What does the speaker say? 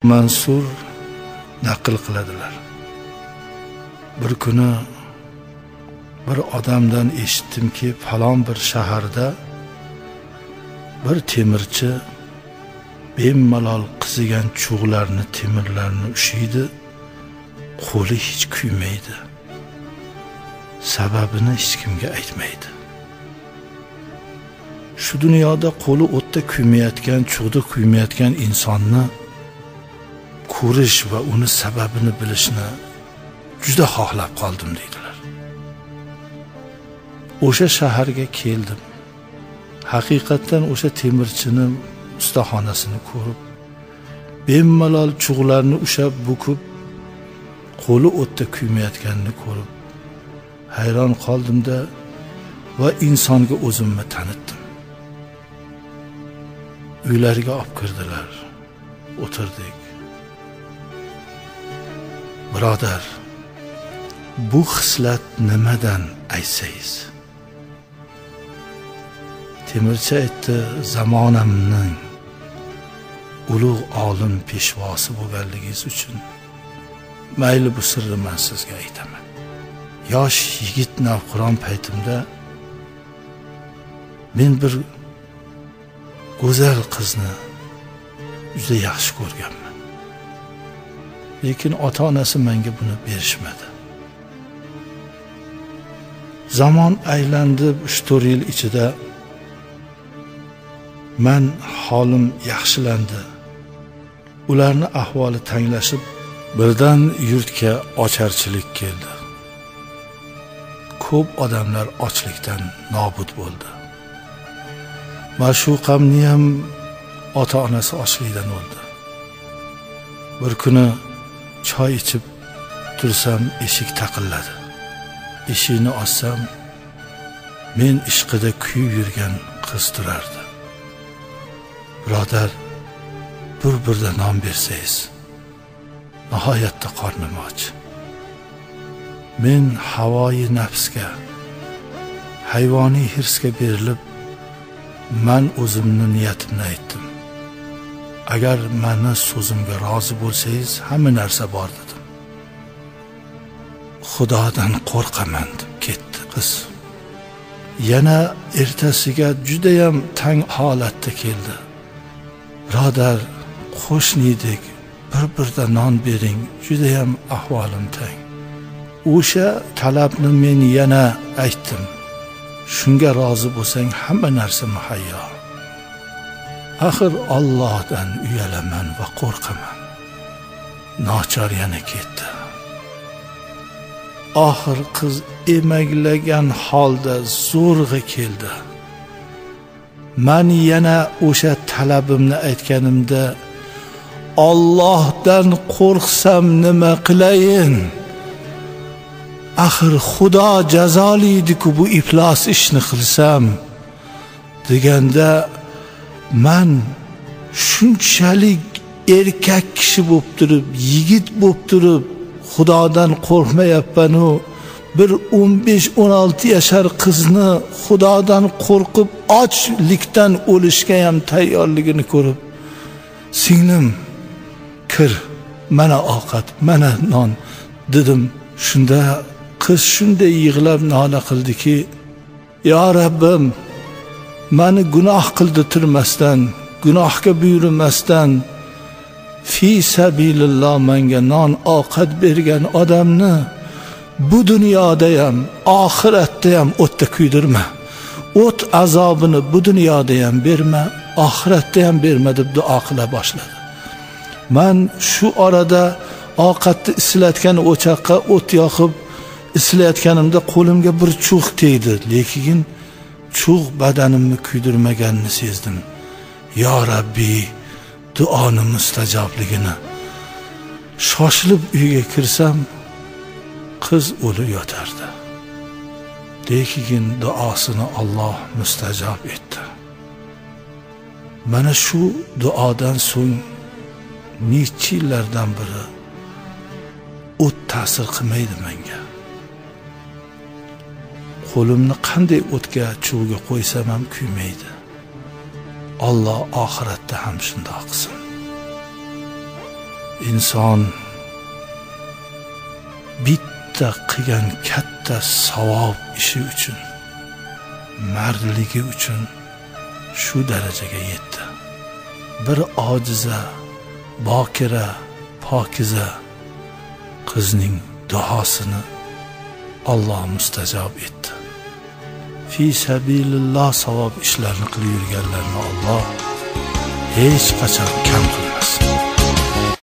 Mansur naql qiladilar. Bir kuni bir odamdan eshitdimki, falon bir shaharda bir temirchi bemalol qizigan cho'g'larni, temirlarni ushiydi, qo'li hech kuymaydi. Sababini hech kimga aytmaydi. Shu dunyoda qo'li o'tda kuymayotgan, cho'g'da kuymayotgan insonni ko'rish va uni sababini bilishni juda xohlab qoldim deydilar. O'sha shaharga keldim. Haqiqatdan o'sha temirchini ustaxonasini ko'rib, bemalol cho'g'larni ushab bukib, qo'li o'tda kuymayotganini ko'rib hayron qoldimda va insonga o'zimni tanitdim. Uylariga olib kirdilar, o'tirdik. Birodar, bu xislat nimadan aytsangiz? Temirchi aytdi, zamonamning ulug' olim peshvosi bo'lganligingiz uchun mayli bu sirni men sizga aytaman. Yosh yigit navqiron paytimda men bir go'zal qizni juda yaxshi ko'rganman. Lekin ota-onasi menga buni berishmadi. Zamon aylandi, 3-4 yil ichida men holim yaxshilandi. Ularni ahvoli tanglashib, birdan yurtga ocharchilik keldi. Ko'p odamlar ochlikdan nobud bo'ldi. Ma'shuqamni ham ota-onasi ochlikdan o'ldi. Bir kuni choy ichib tursam, eshik taqilladi. Eshikni ochsam, men ishqida kuyib yurgan qiz turardi. Birodar, bir birda non bersangiz, nihoyatda qornim och. Men havoyi nafsga, hayvoniy hirsga berilib, men o'zimni niyatimni aytdim. Agar meni so'zimga rozi bo'lsangiz, hamma narsa bor dedim. Xudodan qo'rqaman deb ketdi qiz. Yana ertasiga juda ham tang holatda keldi. Birodar, qo'shnidik, bir birda non bering, juda ham ahvolim tang. O'sha talabni men yana aytdim. Shunga rozi bo'lsang, hamma narsa muhayyo. Axir Allohdan uyalaman va qo'rqaman. Nochor yana ketdi. Oxir qiz emaklagan holda zo'rg'a keldi. Men yana o'sha talabimni aytganimda, Allohdan qo'rqsam nima qilayin? Axir Xudo jazolaydi-ku bu iflos ishni qilsam deganda, men shunchalik erkak kishi bo'lib turib, yigit bo'lib turib, Xudodan qo'rqmayapman-u, bir 15-16 yashar qizni Xudodan qo'rqib ochlikdan o'lishga ham tayyorligini ko'rib, singlim, kir, mana ovqat, mana non dedim. Shunda qiz shunday yig'lab nola qildiki, yo Rabbim, meni gunoh qildirmasdan, gunohga buyurmasdan, fi sabilillah menga non ovqat bergan odamni bu dunyoda ham, oxiratda ham o'tda kuydirma. O't azobini bu dunyoda ham berma, oxiratda ham berma deb duo qila boshladi. Men shu orada ovqatni isilatgan o'choqqa o't yoqib isilayotganimda qo'limga bir cho'g' tegdi, lekin cho'g' badanimni kuydirmaganini sezdim. Yo Rabbi, duoni mustajobligini. Shoshilib uyga kirsam, qiz o'lib yotardi. Lekin duosini Alloh mustajob etdi. Mana shu duodan so'ng necha yillardan biri o't ta'sir qilmaydi menga. Qo'limni qanday o'tga, cho'g'ga qo'ysam ham kuymaydi. Alloh oxiratda ham shundoq qilsin. Inson bitta qilgan katta savob ishi uchun, mardligi uchun shu darajaga yetdi. Bir ojiza, bokira, pokiza qizning duosini Alloh mustajob etdi. Fi sabilillah savob ishlarni qilib yurganlarni Alloh hech qachon kam qilmas.